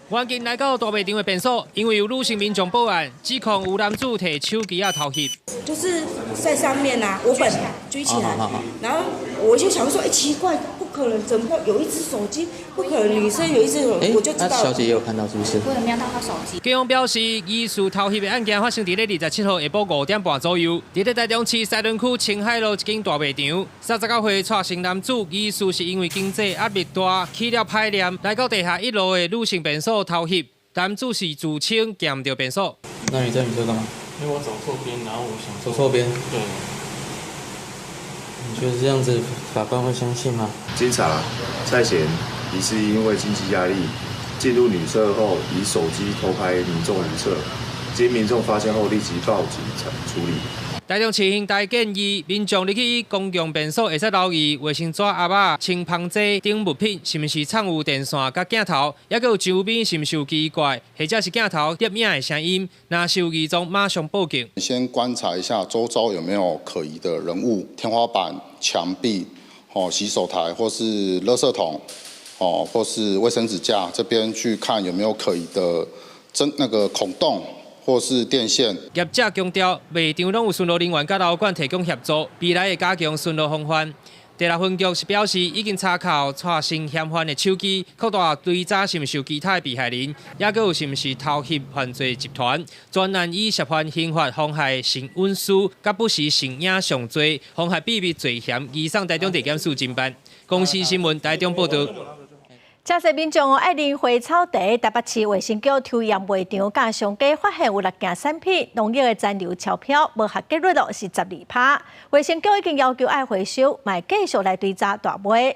S5: 員警來到大賣場的便所，因為有女性民眾報案，指控有男子提手機仔偷翕。
S20: 就是在上面啊，我本舉起來，然後我就想說，欸，奇怪，不可能，怎麼有一隻手機？不可能，女生有一隻手機，我就知道。
S21: 小姐也有看到，是不是？
S22: 我有瞄到她手機。
S5: 警方表示，疑似偷翕的案件發生佇咧27號下晡5點半左右，佇咧台中市西屯區清海路一間大賣場，39歲蔡姓男子疑似是因為經濟壓力大，起了歹念，來到地下一樓的女性便所偷翕。男子是自稱行毋著便所。
S21: 那你在女廁幹嘛？
S23: 因為我走錯邊，然後我想
S21: 走錯邊。對。你覺得這樣子法官會相信嗎？
S30: 經查，蔡賢疑似因為經濟壓力，進入女廁後以手機偷拍民眾如廁，經民眾發現後立即報警處理。
S5: 台中市刑大建議民眾入去公共便所會使留意衛生紙盒仔、清香劑等物品，是毋是藏有電線佮鏡頭，抑閣有周邊是毋是有奇怪，或者是鏡頭攝影的聲音，若是有異狀，馬上報警。
S31: 先觀察一下周遭有沒有可疑的人物，天花板、牆壁、洗手台或是垃圾桶，或是衛生紙架，這邊去看有沒有可疑的針那個孔洞或是電線。
S2: 業者強調，賣場攏有巡邏人員佮樓管提供協助，未來會加強巡邏防範。第六分局是表示，已經查扣蔡姓嫌犯的手機，擴大追查是毋是有其他的被害人，抑閣有是毋是偷翕犯罪集團。專案以涉犯刑法妨害性隱私、佮不實性影像罪、妨害秘密罪嫌，移送台中地檢署偵辦。公視新聞台中報道。
S1: 遮濟民眾愛啉花草茶，台北市衛生局抽驗賣場佮商家發現有六件產品農藥的殘留超標，無合格率咯是12%。衛生局已經要求愛回收，嘛會繼續來追查大買。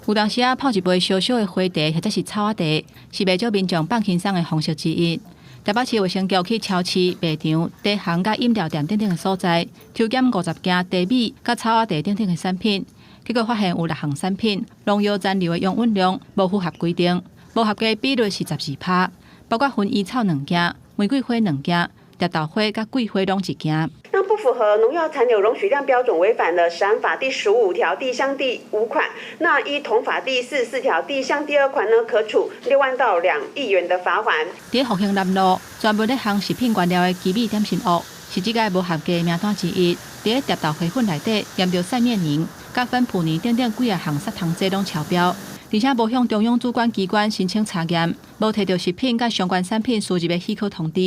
S3: 有當時仔泡一杯燒燒的花茶，或者是草仔茶，是袂少民眾放輕鬆的方式之一。台北市衛生局去超市、賣場、茶行佮飲料店等等的所在，抽檢50件茶米佮草仔茶等等的產品。結果發現有六項產品農藥殘留的容允量無符合規定，無合格比率是12%，包括薰衣草兩件、玫瑰花兩件、蝶豆花佮桂花攏一件。
S4: 那不符合農藥殘留容許量標準，違反了食安法第15條第一項第五款。那依同法第44條第一項第二款呢，可處6萬到2億元的罰鍰。
S3: 佇復興南路專門咧烘食品原料的奇美點心屋，是這个無合格名單之一。佇蝶豆花粉內底驗著曬面泥、佮粉撲泥等等幾仔項殺蟲劑攏超標，而且無向中央主管機關申請查驗，無提著食品佮相關產品輸入的許可通知。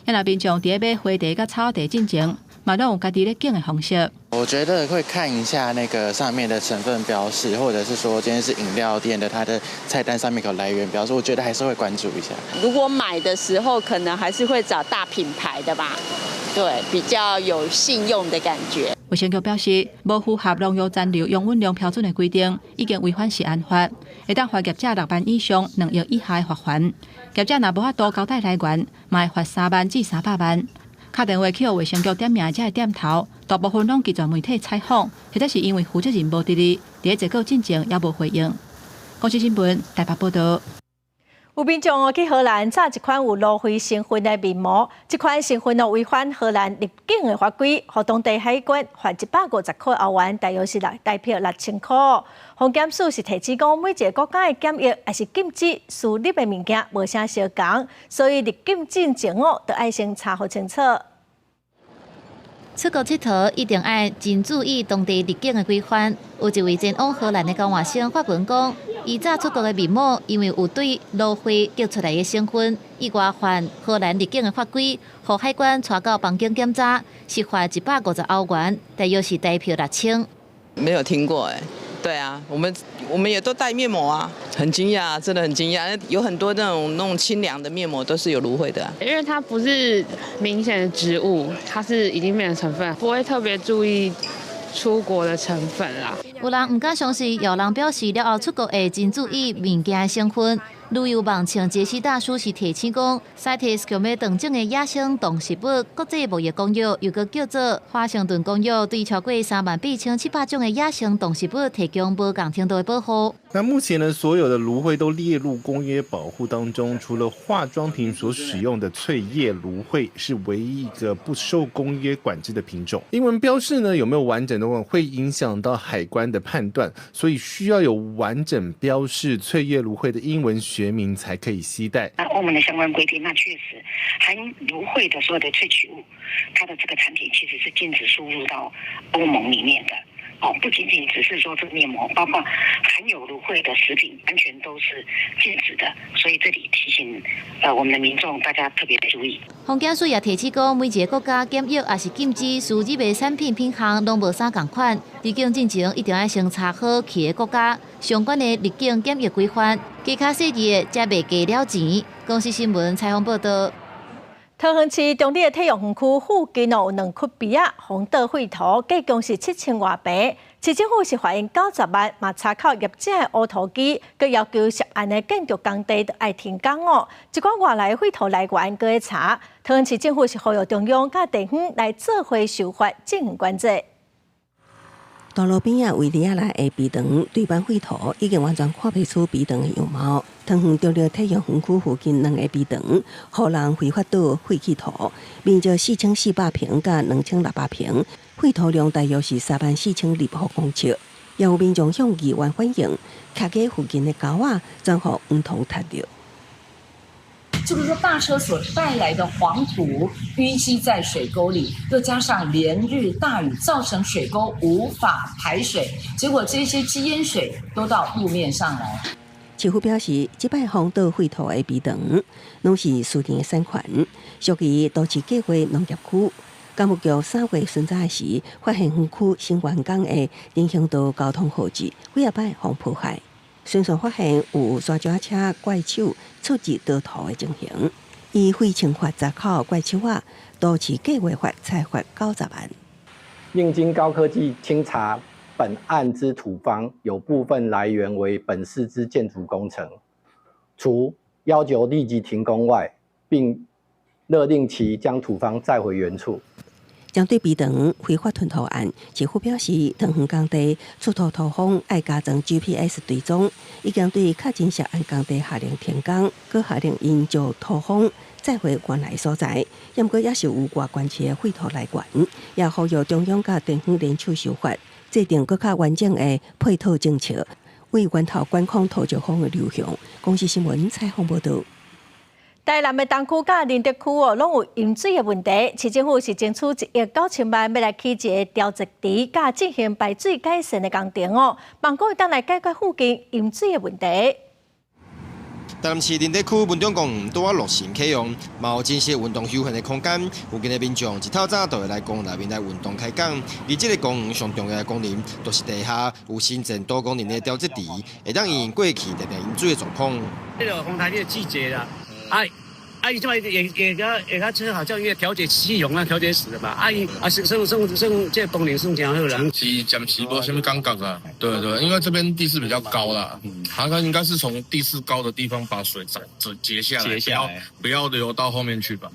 S3: 遐若民眾佇咧買花茶佮草茶進前，嘛攏有家己咧揀的方式。
S21: 我覺得會看一下那個上面的成分標示，或者是說今天是飲料店的，它的菜單上面有來源標示，我覺得還是會關注一下。
S7: 如果買的時候，可能還是會找大品牌的吧，對，比較有信用的感覺。
S3: 衛生局表示，無符合農藥殘留容允量標準的規定，已經違反食安法，會當罰業者6萬以上2億以下的罰鍰。業者若無法度交代來源，嘛會罰3萬至300萬。敲電話去予衛生局點名的這个店頭，大部分攏拒絕媒體採訪，或者是因為負責人無佇咧，佇咧結果進前猶無回應。公視新聞台北報道。
S1: 有民眾去荷蘭炸一款有蘆薈成分的面膜，這款成分哦違反荷蘭入境的法規，予當地海關罰150塊歐元，大約是台幣6000塊。防檢署是提醒講，每一个國家的檢疫抑是禁止輸入的物件無啥相仝，所以入境進前哦，都愛先查予清楚。
S9: 出國𨑨迌一定愛真注意當地入境的規範。有一位前往荷蘭的交換生發文講，伊炸出國的面膜，因為有對蘆薈激出來的成分，意外犯荷蘭入境的法規，予海關帶到邊境檢查，是罰150歐元，大約是台幣6000。
S10: 沒有聽過欸，對啊，我們也都帶面膜啊，很驚訝，真的很驚訝，有很多那種清涼的面膜都是有蘆薈的啊。
S22: 因為它不是明顯的植物，它是已經變成成分，不會特別注意出國的成分啦。
S9: 有人毋敢相信，有人表示了後出國會真注意物件的成分。旅遊網像傑西大叔是提醒講，CITES 強欲斷種的野生動植物國際貿易公約，又閣叫做華盛頓公約，對超過38,700種的野生動植物提供無仝程度的保護。
S24: 那目前呢，所有的蘆薈都列入公約保護當中，除了化妝品所使用的翠葉蘆薈是唯一一個不受公約管制的品種。英文標示呢，有沒有完整的話，會影響到海關的判斷，所以需要有完整標示翠葉蘆薈的英文學名才可以攜帶。
S25: 那歐盟的相關規定，那確實含蘆薈的所有的萃取物，它的這個產品其實是禁止輸入到歐盟裡面的。哦，不僅僅只是說這個面膜，包括含有蘆薈的食品，完全都是禁止的。所以這裡提醒，我們的民眾大家特別注意。
S9: 防檢署也提醒講，每一个國家檢疫抑是禁止輸入的產品品項，攏無啥仝款。入境進前一定愛先查好去的國家相關的入境檢疫規範，加較細緻的才袂加了錢。公視新聞採訪報道。
S1: 桃園市中壢的體育園區附近哦，有兩窟埤仔封倒廢土，計共是7000外坪。市政府是罰𪜶90萬，嘛查扣業者的烏塗機，閣要求涉案的建築工地都愛停工哦。這寡外來廢土來源，閣咧查。桃園市政府是呼籲中央佮地方來做伙修法進行管制。
S26: 大路邊仔圍籬仔內的埤塘堆滿廢土，已經完全看袂出埤塘的樣貌。桃園中壢體育園區附近兩个埤塘，予人非法倒廢棄土，面積4400坪佮2600坪，廢土量大約是34,000立方公尺。也有民眾向議員反映，徛街附近的溝仔轉予黃銅踢著。
S6: 就是說大車所帶來的黃土淤積在水溝裡，又加上連日大雨，造成水溝無法排水，結果這些積淹水都到路面上來。
S26: 市府表示，這擺封倒廢土的埤塘，攏是私人的產權，屬於都市計劃農業區。工務局3月巡查時，發現園區新完工的人行道交通號誌幾仔擺予破壞，巡線發現有沙石車怪手出入道途的情形，依廢清法查扣怪手仔，都市計劃法裁罰90萬。
S11: 另經高科技清查本案之土方，有部分來源為本市之建築工程，除要求立即停工外，並勒令其將土方載回原處。
S26: 針對埤塘非法吞土案，市府表示，桃園工地出土土方愛加裝 GPS 追蹤，已經對確認涉案工地下令停工，閣下令𪜶將土方載回原來所在。毋過也是有外縣市的廢土來源，也呼籲中央佮地方聯手修法，制定閣較完整的配套政策，為源頭管控土石方的流向。公視新聞採訪報導。
S1: 台南的東區佮仁德區哦，攏有淹水的問題。市政府是爭取1億9千萬，欲來起一个調節池，佮進行排水改善的工程哦，望講會當來解決附近淹水的問題。
S12: 台南市仁德區文中公園拄仔落成啟用，嘛有真適合運動休閒的空間。附近的民眾一透早就會來公園內面來運動開講。而這个公園上重要的功能，就是地下有新建多功能的調節池，會當因應過去常常淹水的狀況。
S13: 這个風台的季節啦，啊啊！伊這擺會會較會較車好像因為調節氣容啊，調節死的嘛。啊伊啊，算算算算，這个功能算誠好啦。
S14: 是暫時無啥物感覺啊，對對，因為這邊地勢比較高啦，它應該是從地勢高的地方把水截下來，不要流到後面去吧。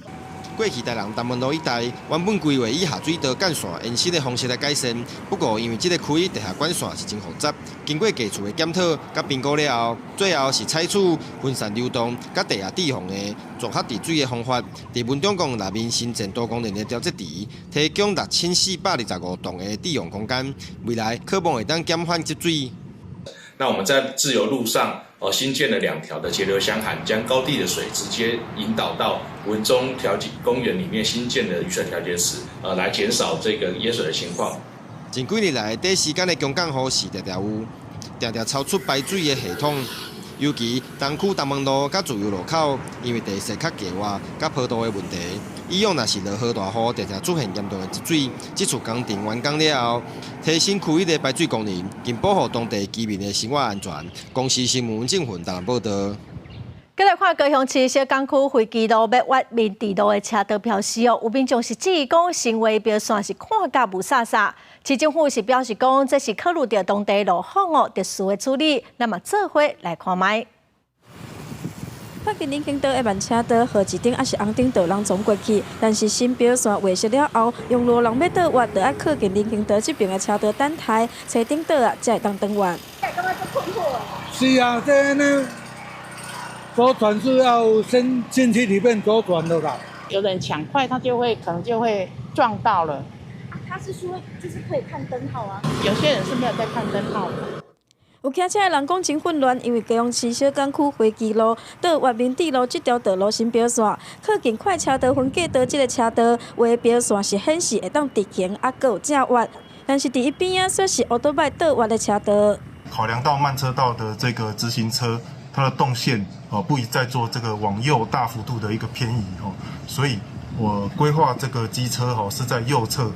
S12: 過去台南東門路一帶原本規劃以下水道幹線延伸的方式來改善，不過因為這个區地下管線是真複雜，經過技術的檢討佮評估了後，最後是採取分散流動佮地下置放的綜合治水的方法，佇文中公園內面新建多功能的調節池，提供6425棟的置用空間，未來可望會當減緩積水。
S15: 那我們在自由路上，新建了2條的截流箱涵，將高地的水直接引導到文中調節公園裡面新建的雨水調節池，來減少這個淹水的情況。
S12: 近幾年來，短時間的強降雨是常常有，常常超出排水的系統。尤其東區東門路佮自由路口，因為地勢較低窪、佮坡度的問題，以往若是落雨大雨，常常出現嚴重的積水。這次工程完工了後，提升區域的排水功能，更保護當地居民的生活安全。公視新聞鄭雲台南報導。
S1: 繼來看高雄市小港區飛機路欲挖民智路的車道標示哦，有民眾是質疑講新畫標線是看甲霧煞煞。市政府是表示講，這是考慮著當地路況哦，特殊的處理，咱嘛做伙來看覓。
S16: 靠近人行道的慢車道，號誌燈抑是紅燈就攏總過去。但是新標線畫設了後，用路人欲倒彎，就愛靠近人行道這邊的車道等待，車燈倒啊，才會當轉彎。
S17: 是啊，這呢左轉是要先進去裡面左轉的啦。
S27: 有人搶快，他就會可能就會撞到了。
S28: 他是說就是可以看燈號啊。
S27: 有些人是沒有在看燈號的。
S16: 有騎車的人講真混亂，因為高雄市小港區飛機路到越民智路這條道路新標線，靠近快車道分隔道這个車道畫標線是顯示會當直行，猶閣有正彎，但是佇伊邊仔卻是歐多擺倒彎的車道。
S29: 考量到慢車道的這個直行車，它的動線哦不宜再做這個往右大幅度的一個偏移哦，所以我規劃這個機車哦是在右側。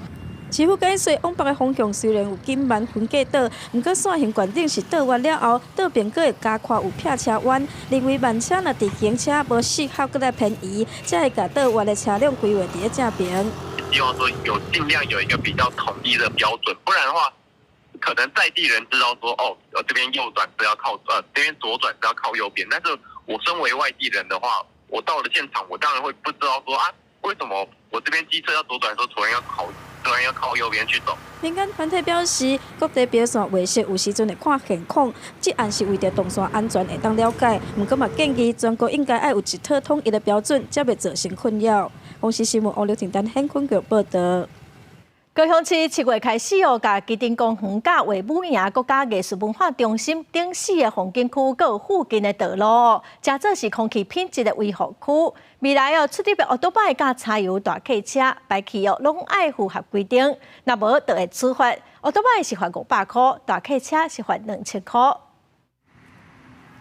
S16: 市府解釋，往北的方向雖然有緊慢分隔島，毋過線型決定是倒彎了後，倒邊閣會加寬有撇車彎，認為慢車若直行車無適合閣來偏移，才會共倒彎的車輛規劃佇咧正爿。
S32: 希望說有盡量有一個比較統一的標準，不然的話，可能在地人知道說，哦，這邊右轉是要靠，這邊左轉是要靠右邊，但是我身為外地人的話，我到了現場，我當然會不知道說啊，為什麼我這邊機車要左轉的時候，突然要靠右邊去走。
S16: 民間團體表示，各地標線畫設有時陣會看現況，這案是為著動線安全會當了解。毋過嘛建議全國應該愛有一套統一的標準，才袂造成困擾。公視新聞王劉婷丹、顯坤國報導。
S1: 高雄市7月開始哦，共旗津公園佮衛武營國家藝術文化中心等四个風景區，閣有附近的道路，誠做是空氣品質的維護區。未來哦，出入的歐多擺佮柴油大客車排氣哦，攏愛符合規定，若無就會處罰。歐多擺是罰500箍，大客車是罰2000箍。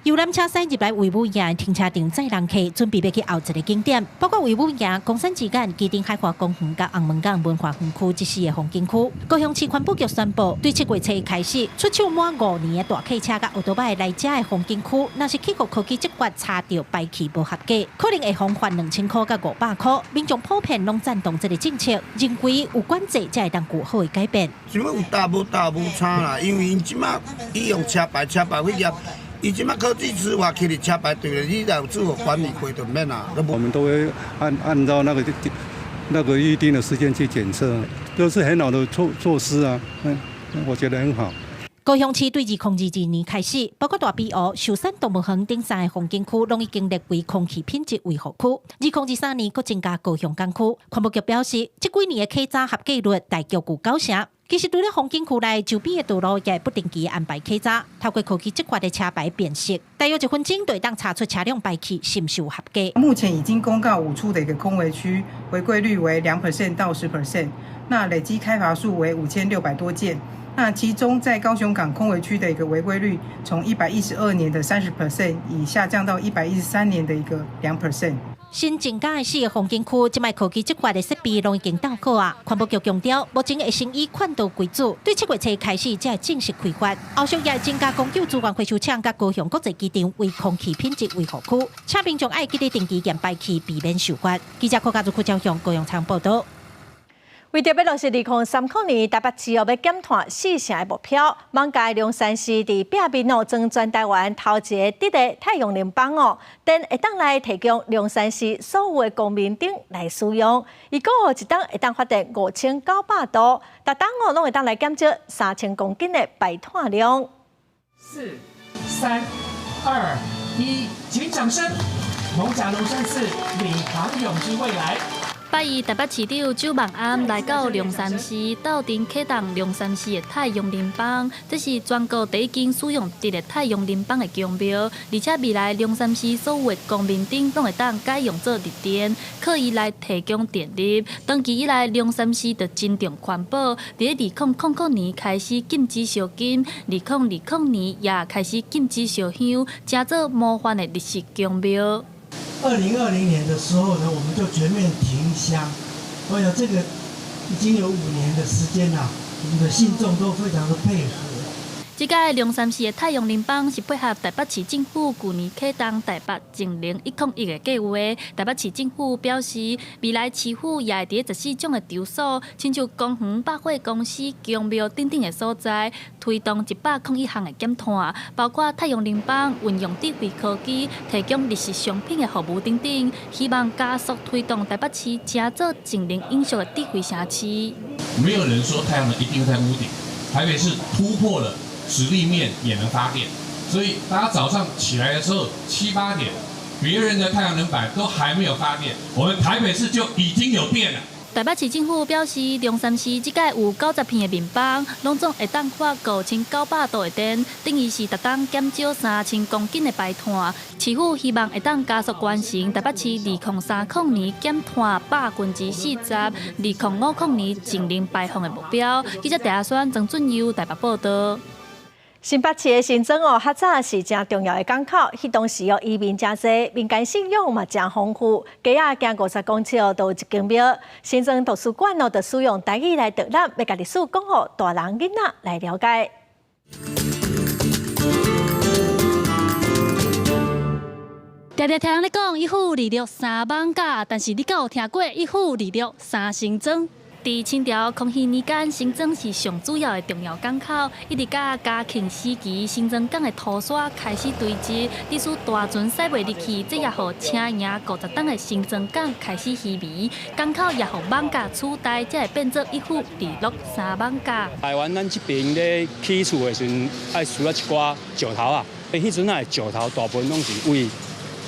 S2: 遊覽車駛入來衛武營停車場載人客，準備欲去後一个景點，包括衛武營、岡山之眼、旗津海華公園佮紅門港文化園區這四个風景區。高雄市環保局宣布，對7月初開始，出廠滿5年的大客車佮歐多擺來遮的風景區，若是去予科技執法查著排氣無合格，可能會予罰2000箍佮500箍。民眾普遍攏贊同這个政策，認為有管制才會當有好的改變。
S4: 啥物有搭無搭無差啦，因為𪜶這馬伊用車牌，車牌去驗。伊這馬科技執法去佇車牌對咧，你若有自我管理過就免啦。
S5: 我們都會按照那個預定的時間去檢測，都是很好的措施啊，我覺得很好。
S2: 高雄市對2022年開始，包括大埤湖、壽山動物園等三个風景區，攏已經列為空氣品質維護區。2023年，閣增加高雄港區。環保局表示，這幾年的檢查合格率大約有9成。其實，除了風景區內周邊的道路也會不定期安排檢查，透過科技執法的車牌辨識，大約一分鐘就會當查出車輛排氣是毋是有合格。
S7: 目前已經公告5處的一個空危區違規率為2% 到10%，那累計開罰數為5600多件。那其中在高雄港空危區的一個違規率，從112年的30% 已下降到113年的一個2%。
S2: 新增加的四个風景區，這擺科技執法的設備攏已經到好啊。環保局強調，目前會先以勸導為主，對7月初開始才會正式開罰。後續也會增加公有資源回收廠佮高雄國際機場為空氣品質維護區，請民眾愛記得定期驗排氣，避免受罰。記者柯家祖、柯昭雄、高雄場報導。
S1: 為著欲落實2030年台北市欲減碳4成的目標，艋舺龍山寺佇壁面哦，裝全台灣頭一个直的太陽能板哦，電會當來提供龍山寺所有的光明燈來使用。預估一冬會當發電5900度，逐冬哦攏會當來減少3000公斤的排碳量。
S8: 四、三、二、一，請掌聲！艋舺龍山寺領航永續未來。
S9: 拜一台北市長周孟安來到龍山寺，鬥陣啟動龍山寺的太陽能板，這是全國第一間使用直的太陽能板的宮廟，而且未來龍山寺所有的光明燈攏會當改用做綠電，靠伊來提供電力。長期以來，龍山寺就真重環保，佇2000年開始禁止燒金，2020年也開始禁止燒香，成做模範的綠色宮廟。
S18: 2020年的時候呢，我們就全面停香。我想這個已經有5年的時間啦，我們的信眾都非常的配合。
S9: 這屆龍山寺的太陽能板是配合台北市政府舊年啟動台北淨零101的計劃。台北市政府表示，未來市府也會佇14種的場所，親像公園、百貨公司、宮廟等等的所在，推動101項的減碳，包括太陽能板、運用智慧科技、提供綠色商品的服務等等，希望加速推動台北市成做淨零永續的智慧城市。
S15: 沒有人說太陽能一定在屋頂，台北市突破了。直立面也能發電，所以大家早上起來的時候七八點，別人的太陽能板都還沒有發電，我們台北市就已經有電了。
S9: 台北市政府表示，龍山寺這屆有90片的面板，攏總會當發5900度的電，等於是逐冬減少3000公斤的排碳。市府希望會當加速完成台北市2030年減碳40%，2050年淨零排放的目標。記者鄭阿宣、曾俊佑台北報導。
S1: 新北市的新莊哦，較早是誠重要的港口，彼當時哦移民誠濟，民間信仰嘛誠豐富。街仔行50公尺哦，就有一間廟。新莊圖書館哦，就使用台語來導覽，欲共歷史講予大人囡仔來了解。
S19: 常常聽人咧講一府二鹿三艋舺，但是你敢有聽過一府二鹿三新莊？
S9: 佇清朝康熙年間，新莊是上主要的重要港口，一直到嘉慶時期，新莊港的土沙開始堆積，致使大船駛袂入去，這也予車營50冬的新莊港開始稀微，港口也予艋舺取代，才會變做一府二鹿三艋舺。
S20: 台灣咱這邊咧起厝的時陣，愛需要一寡石頭仔，彼陣仔的石頭大部分攏是為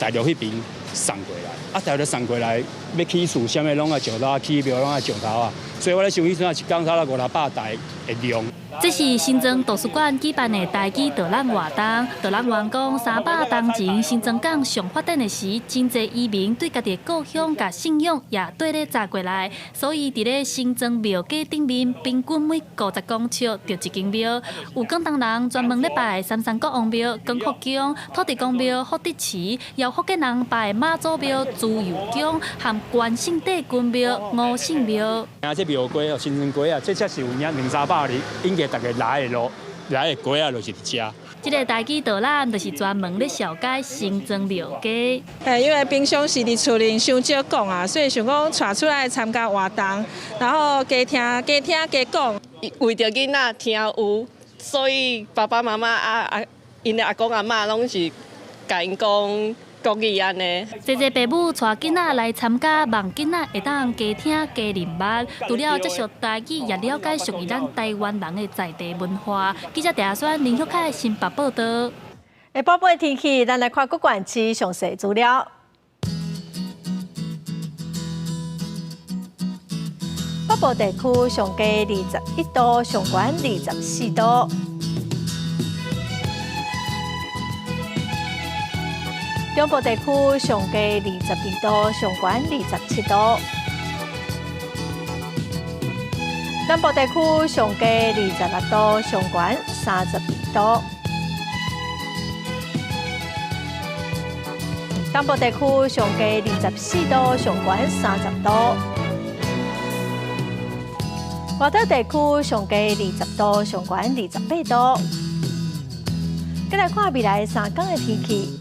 S20: 大陸彼邊送過來。啊，台就送過來，欲起厝，啥物攏愛石頭，起廟攏愛石頭啊。所以我咧想，彼陣一工差不多五六百台的量。
S19: 這是新莊圖書館舉辦的台語導覽活動。導覽員講，300冬前新莊港上發展的時，真濟移民對家己的故鄉佮信仰也綴咧紮過來，所以佇咧新莊廟街頂面，平均每50公尺就一間廟。有廣東人專門咧拜三山國王廟、光福宮、土地公廟、福德祠，也有福建人拜媽祖廟、自由宮和關聖帝君廟、吳姓廟。
S20: 啊，這廟街哦，新莊街啊，這才是有影兩三百年，應該大家來的路，來的街仔就是佇遮。
S19: 這个台語導覽就是專門咧紹介新莊廟街。
S3: 因為平常時佇厝裡傷少講啊，所以想講帶出來參加活動，然後加聽加聽加講。
S6: 為著囡仔聽有，所以爸爸媽媽啊，𪜶的阿公阿嬤攏是共𪜶講國語按呢。
S19: 濟濟爸母帶囡仔來參加，望囡仔會當加聽加認捌。除了接受台語，也了解屬於咱台灣人的在地文化。記者鄭宣林旭凱新北報道。
S1: 下晡的天氣，咱來看各縣市詳細資料。北部地區上低21度，上懸24度。中部地區上低22度，上懸27度。南部地區上低26度，上懸32度。東部地區上低24度，上懸30度。外島地區上低20度，上懸28度。再來看未來3天的天氣。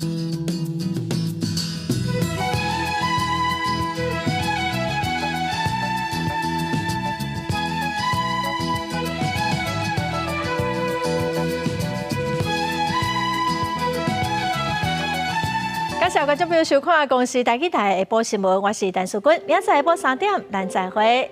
S1: 感謝觀眾朋友收看《公視台語台》下晡新聞，我是陳淑君，明仔載下晡3點，咱再會。